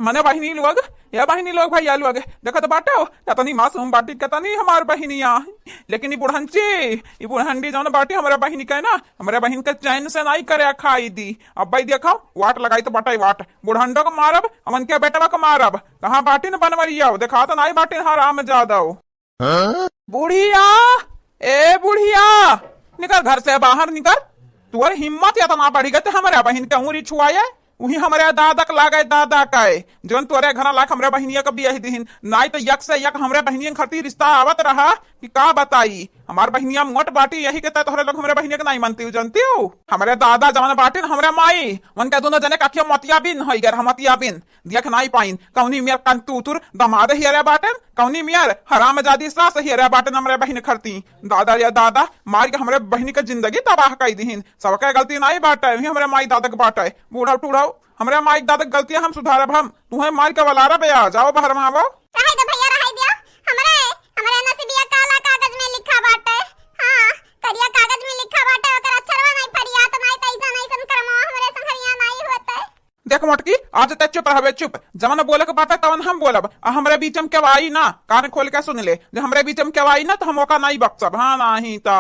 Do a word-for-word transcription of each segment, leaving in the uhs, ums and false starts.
मने बहिनी लोग, ए बहिनी लोग, भइया लोग, देखत बाटो, केतनी मासूम बाटी, केतनी हमार बहिनिया। लेकिन ई बुढ़ंची, ई बुढ़ंडी जौन बाटी, हमरे बहिनी के ना, हमरे बहिन के चैन से नाई करे खाई दी। अब्बे देखो, वाट लगाइत बाटे, वाट। बुढ़ंडो के मारब, अमन के बेटवा के मारब। कहाँ बाटिन बनवरिया? देखात नाई बाटिन हरामजादो। हाँ? बुढ़िया, ए बुढ़िया, निकर घर से बाहर निकर। तुअर हिम्मत एतना बढ़ि गए ते हमरे बहिन के उंगरी छुआए, उही हमरे दादा के लागे दादा के, जौन तोरे घरा लाग हमरे बहिनिया के बियाह दिहिन। नाई तो यक से यक हमरे बहिनिया के खरती रिश्ता आवत रहा कि का बताई। हमार बहिनिया मोट बाटी, यही के तय तोहरे लोग हमरे बहिनिया के नाई मनती हो, जनती हो। हमरे दादा जवन बाटिन हमरे माई, उनके दोनों जने के अखिया मोतियाबिन होई गए, मोतियाबिन। देख नाई पाइन, कौनी मेर कंतूतुर दमाद हियरे बाटेन, कौनी मेर हरामजादी सास हियरे बाटेन हमरे बहिन खरती। दादा रे दादा, मार के हमरे बहिन के जिंदगी तबाह कई दिहिन। सबके गलती नाई बाटे, उही हमरे माई दादा के बाटे। बूढ़ा टूढ़ा, हमरे माई दादा के गलतियां हम सुधारब हम। तुहे मार के वलारब या, जाओ बाहर में आवो। रहे दो भइया, रहे दियो। हमरे, हमरे नसीबिया काला कागज में लिखा बाटे। हाँ, करिया कागज में लिखा बाटे, ओकर अक्षरवा नाई फरियात, नाई तैसन ऐसन करमवा हमरे संघरिया नाई होते। देख मोटकी, आज ते चुप रहबे, चुप। जवन बोले के बाटे तवन हम बोलब। आ हमरे बीच में केहू आई ना, कान खोल के सुन ले, जे हमरे बीच में केहू आई ना तो हम ओका नाई बख्शब। हाँ, नाहीं तो।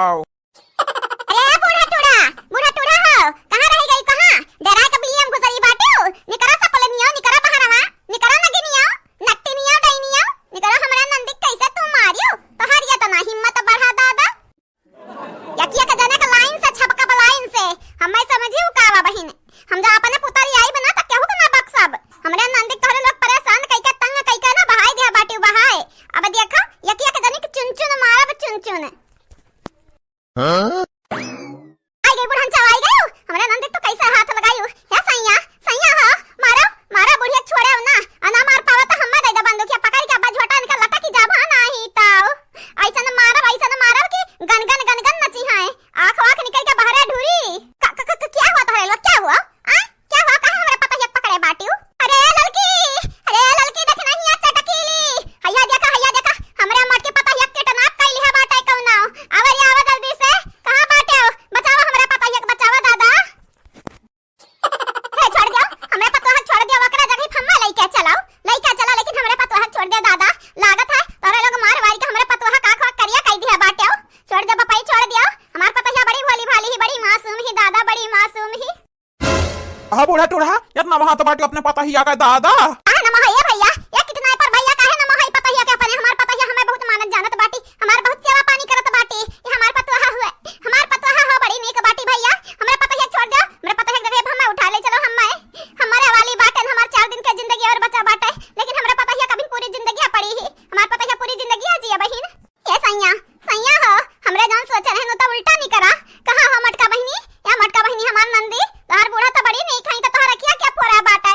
अरे बूढ़ा टूढ़ा, बूढ़ा टूढ़ा हो, कहाँ रह गई, कहाँ? डेरा के बिल्ली में घुसरी बाटे हो। निकरा सपलनियो, निकरा बहरवा, निकरा नगिनियो, नट्टिनियो, डैनियो, निकरा हमरा नंदी कैसे तू मारियो? तोहार एतना हिम्मत बढ़ा दादा। यकिया के जने के लाइन से छपका बा लाइन से। हमें समझी उ कावा बहिन। हम जा अपने पुतारी आई बना त केहू के ना बख्शब। हमरे नंदी तोहरे लोग परेशान कइके तंग कइके ना बहाई दिया बाटी बहाए। अब देखा यकिया के जने के चुन चुन मारब चुन चुन। हाँ? आई गई बुढ़न चवाई गई। हमरे नंदी तो कैसे हाथ लगाई। हे सैया, सैया हो, मारो, मारो बुढ़िया छोड़े ना। आ ना मार पावा त हम्मे दे दे बंदूकिया पकड़ के अब्बा झोटा इनका लटकी जाबो नाही तो। ऐसन मारब, ऐसन मारब कि गन गन गन गन नची हैं। आँख वाँख निकल के बहरे ढूरी। का, का, का, का, क्या हुआ तोहरे लोग? क्या हुआ? आ? क्या हुआ? काहे हमरा पतोहिया के पकड़े बाटिउ? अरे ललकी, अरे ललकी, देख ना हिया चटकीली। हैया देखा, हैया देखा, हमरा मोटकी पतोहिया के kidnap कइली है बाटे कौनो। आवा रे, आवा जल्दी से। कहाँ बाटे हो? बचावा हमरा पतोहिया के, बचावा दादा। हे छोड़ दियो, हमरा पतोहा छोड़ दियो, ओकरा जगह फम्मा लइके चलाओ, लइके चलाओ, लेकिन हमरा पतोहा छोड़ दियो दादा। लागत है तोहरे लोग मार वार के हमरा पतोहा का खोआ करिया कइ दिया बाटे हो। छोड़ दियो बपाई, छोड़ दियो। हमार पतोहिया बड़ी भोली भाली ही, बड़ी मासूम ही दादा, बड़ी मासूम ही। आहा बूढ़ा टूढ़ा, एतना वहां तो बाटी अपने पतोहिया का दादा। काहे न मोहइया भइया, ये kidnapper भइया काहे न मोहई पतोहिया के अपने? हमार पतोहिया हमें बहुत मानत जानत बाटी, हमार बहुत सेवा पानी करत बाटी। ये हमार पतोहा हुए, हमार पतोहा हो बड़ी नीक बाटी भइया। हमरा पतोहिया छोड़ दो, हमरा पतोहिया के जगह हमें उठा ले चलो। हमें, हमारे वाली बाटन, हमार चार दिन के जिंदगी और बचा बाटे, लेकिन हमरा पतोहिया कभी पूरी जिंदगी पड़ी ही। हमार पतोहिया पूरी जिंदगी जिया बहिन। ए सैया, सैया हो, हमरे जौन सोचे रहे नु तो उल्टा निकरा। कहाँ हो मोटका बहिनी? या मोटका बहिनी हमार नंदी, तोहार बूढ़ा तो बड़ी नीक है, तो तोहरा किया क्या फोरा बाटे?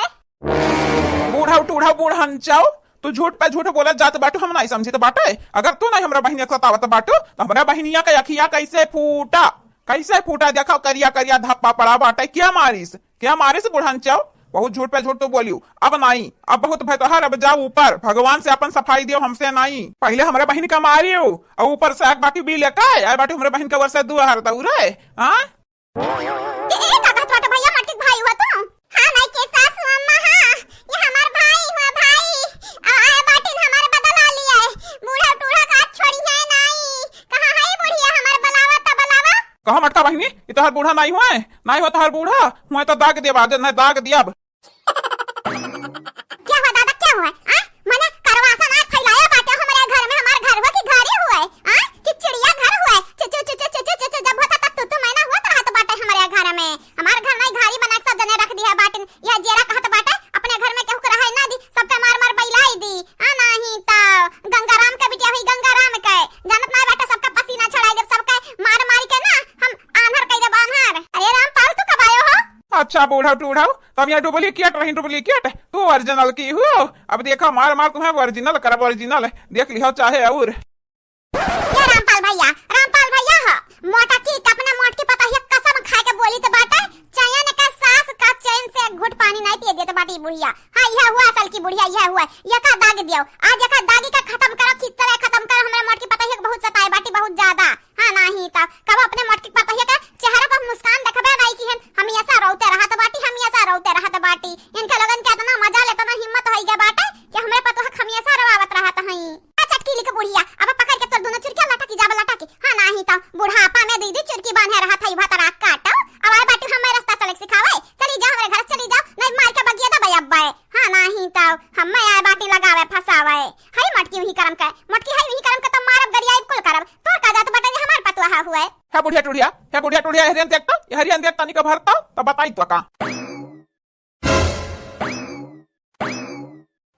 बूढ़ा टूढ़ा बूढ़ हंचाओ, तू झूठ पे झूठ बोलत जात बाटू, हम नहीं समझित बाटे। अगर तू नहीं हमरा बहिनिया के सतावत बाटू, तो हमरा बहिनिया के अखिया कैसे फूटा, कैसे फूटा? देखो करिया करिया धब्बा पड़ा बाटे, क्या मारिस? क्या मारिस बुढ़न चाव? बहुत झूठ पे झूठ तो बोलियो। अब नाई, अब बहुत भय तोहार, अब जाओ ऊपर, भगवान से अपन सफाई दियो, हमसे नाई। पहले हमरे बहिन का मारियो, और ऊपर से आग बाटी भी लेकर आए बाटी हमरे बहिन के वर से दो हर दौरे, हाँ? ए, ए, का कहत बाटे भैया, मटकी भाई हुआ तू? हाँ, माई के सासू अम्मा, हाँ, ये हमार भाई हुआ, भाई। अब आए बाटिन हमार बदला लिए, बूढ़ा टूढ़ा का छोड़ी है नाई। कहाँ है बुढ़िया हमार, बुलावा त बुलावा। कहो मटका बहिनी, ई तोहर बूढ़ा नाई हुए? नाई हो तोहर बूढ़ा? हुए तो दाग दियब, आज नहीं दाग दियब। क्या हुआ दादा, क्या हुआ? आ? मने करवासन आग फैलाया बाटे हमरे घर में, हमार घर हुआ कि घरे हुआ? आ? कि चिड़िया घर हुआ? चुचु, चुचु, चुचु, चुचु, जब होता तब तू, तू मैना हुआ तो रहत बाटे हमरे घर में। हमार घर नहीं घारी बना के सब जने रख दिया बाटे। यह जेरा कहत बाटे, अपने घर में केहू के रहे ना दी, सबके मार मार बैलाई दी। आ नाही त गंगाराम के बिटिया हुई, गंगाराम के। जानत ना बाटे, सबका पसीना छड़ाई देब, सबके मार मार के ना हम आन्हर कई देब, आन्हर। अरे रामपाल, तू कब आयो हो? अच्छा बूढ़ा टूढ़ा, तब यहाँ duplicate रही, duplicate। तू original की हो? अब देखा मार मार तुम्हें original करब, original। देख लिहो चाहे और। ये रामपाल भैया, रामपाल भैया हो, मोटकी के अपने मोटकी पतोहिया कसम खाए के बोली त बाटे, चैन के सास का चैन से एक घूंट पानी नहीं पिए देत बाटी बुढ़िया। हाँ, यह हुआ असल की बुढ़िया, यह हुआ। ये का दाग दियो, आज ये का दागी का खत्म करो, खिचड़े खत्म करो, हमरे मोटकी पतोहिया के बहुत सताए बाटी, बहुत ज्यादा। हाँ, नाही त कब अपने मोटकी पतोहिया के चेहरा पर मुस्कान देखबे नहीं की हन, हमेशा रोते रहत बाटी, हमेशा रोते रहत बाटी। इनके लोगन के इतना मजा ले, इतना हिम्मत होई आही तउ, हम्मे आए बाटी लगावे फसावे। हई मोटकी उही करम के, मोटकी हई उही करम के, तब मारब गरियाइब कुल करब। तोर का जात बाटे जे हमार पतोहा हुए। हे बुढ़िया टुढ़िया, हे बुढ़िया टुढ़िया, एहरियन देख तो, एहरियन देख तनिक भर तो, तब बताई तो का।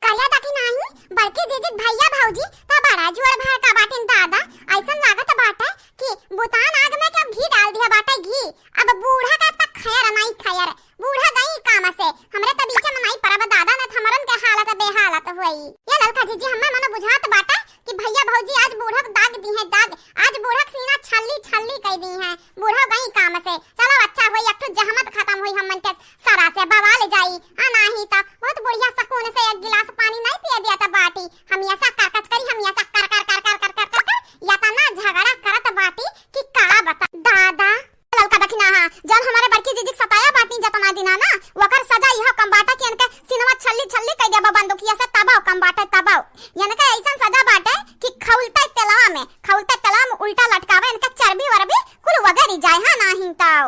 करिया देखी नाही, बड़की जीजी भैया भौजी त बड़ा जोर भड़का बाटिन दादा। अइसन लागत बाटे कि बुतान आग में के घी डाल दिया बाटे घी। अब बूढ़ा का त खैर नाई खैर, बूढ़ा गई काम से। हमरे त बीच में नाई परब दादा, न त हमरन के हालत बेहालत होई। ये ललका जीजी, हम्मे मनो बुझात बाटे कि भैया भौजी आज बूढ़ा के दाग दी है दाग, आज बूढ़ा के सीना छल्ली छल्ली कई दी है। बूढ़ा गई काम से, चलो अच्छा होई, एक ठो जहमत खत्म होई, हमन के सरा से बवाल जाई। हाँ, नाही त बहुत बुढ़िया सकून से एक गिलास पानी नहीं पिए दिया त बाटी। हमेशा करकच करी, हमेशा कर, कर, कर, कर, कर, कर, कर, कर, या त ना झगड़ा करत बाटी कि का बता दादा। ललका दखिना, हाँ, जौन हमारे बड़की जीजी के सताया बाटी जतना दिना ना, वकर सजा इहो कम बाटा कि इनके सिनवा छल्ली छल्ली कई देबा बंदूकिया से, तबाव कम बाटे, तबाव। इनके ऐसन सजा बाटे कि खौलते तेलवा में, खौलते तेलवा में उल्टा लटकावे, इनके चर्बी वर्बी कुल वगैरी जाए, हाँ, नाही तउ।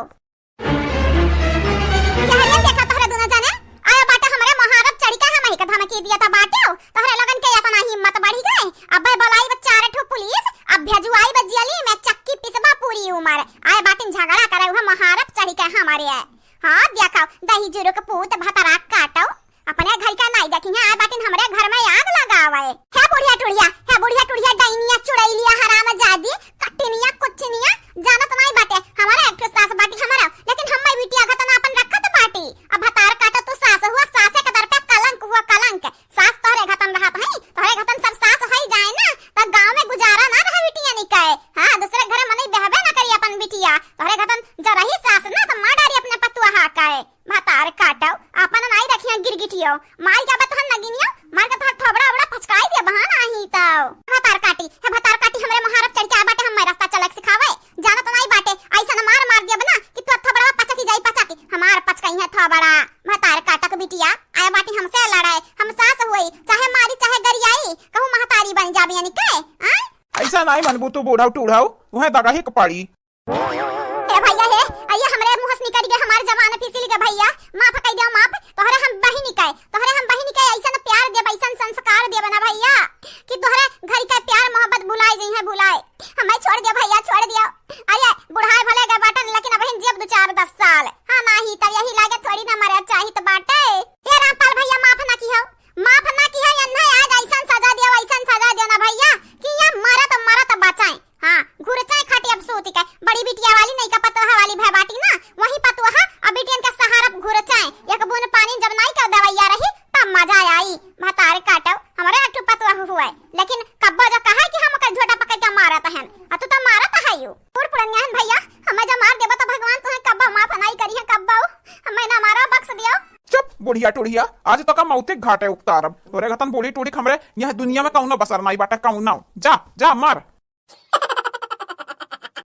यहरियन देखा तोहरे दुनो जने, आया बाटे हमरे मोहारत चढ़ी के हमही के धमकी दिया त बाटे। तोहरे लोगन के एतना हिम्मत बढ़ी गए। अबे बोलाई बा चार ठो पुलिस, अब भेजुआई बा जेली में चक्की पिसबा पूरी उमर। आया बाटिन झगड़ा करे हुए मोहारत चढ़ी के हमारे। हाँ, देखा, दही जुरुक पूत भतरा काटो। अपने घर का नाई देखी है, आए बाटिन हमरे घर में आग लगावे। हे बुढ़िया टुढ़िया, हे बुढ़िया टुढ़िया, डाइनिया, चुड़ैलिया, हरामजादी, कट्टिनिया, कुच्चिनिया, जानत नाई बाटे। हमारा एक ठो सास बाटी हमारा, लेकिन हम बिटिया घतन अपन रखत बाटी। अब भतार काटा तू सास हुआ, सासे के दर पे कलंक हुआ कलंक। सास तोहरे घतन रहत है, तोहरे घतन सब सास होई जाए ना, त गाँव में गुजारा ना रहे बिटिया निकाए। हाँ, दूसरे घर मनई बेहबे ना करी अपन बिटिया। तोहरे घतन जो रही सास ना, त मार डारी अपने पतुआ हा काए। भतार काटो, आपन नाई रखिया गिरगिटियो, मार के बतहन नगिनियो, मार के तोहर थोबड़ा ओबड़ा फचकाई दे बहान आही तउ। भतार काटी, हे भतार काटी, हमरे मोहारत चढ़ के आ बाटे, हम्मे रास्ता चलक सिखावे, जानत नाई बाटे, ऐसन मार मार देब ना कि तोर थोबड़ा पचकी जाई पचकी, हमार पचकई है थोबड़ा। भतार काटक बिटिया, आए बाटी हमसे लड़ाए, हम सास हुई, चाहे मारी चाहे गरियाई, कहूँ महतारी बन जाबी यानी के, आय? ऐसा नाई मनबू तू बूढ़ऊ टूढ़ऊ, उहे दगाही के पड़ी। हे भैया हे, अइया हमरे मुँह से निकल गए, हमार जबान फिसल गए भैया, माफ कई दियो माफ, तोहरे हम बहिनी कहे, तोहरे हम बहिनी कहे, ऐसन प्यार देब, ऐसन संस्कार देब ना भैया, कि तोहरे घर के प्यार मोहब्बत भुलाए जइहे, भुलाए। हमें छोड़ दियो भैया, छोड़ दियो। अरे बुढ़ाए भले गए बाटन, लेकिन अबहिन जियब दो चार दस साल। हाँ, नाही तब यही लागे थोड़ी ना मरे चाहित बाटे। हे रामपाल भैया, माफ ना किहो, माफ ना किहो, एन्हे आज ऐसन सजा दियो, ऐसन सजा दियो ना भैया, कि ये मरत मरत बचाए। हाँ, घुरचाए खाटी अब सूती के, बड़ी बिटिया वाली नहीं का पतोहा वाली भय बाटी ना, वही पतोहा अब बिटियन के सहारा घुरचाए। एक बूंद पानी जब नहीं कर दवैया रही, तब मजा आई। भतार काटो, हमारे एक ठो पतोहा हुआ है, लेकिन कब्बो जो कहा कि हम ओकर झोटा पकड़ के मारत हन, आ तू तो मारत है यू। बूढ़ पुरनिया हन भैया, हमें जब मार देबो तो भगवान तुम्हें कब्बो माफ नहीं करी है, कब्बो हमें ना मारो, बख्श दियो। चुप बुढ़िया टुढ़िया, आज तो का मौते घाटे उतारब। तोरे घतन बूढ़ी टूढ़ी हमरे यह दुनिया में कौनो बसर नहीं बाटे, कौनो। जा, जा मर।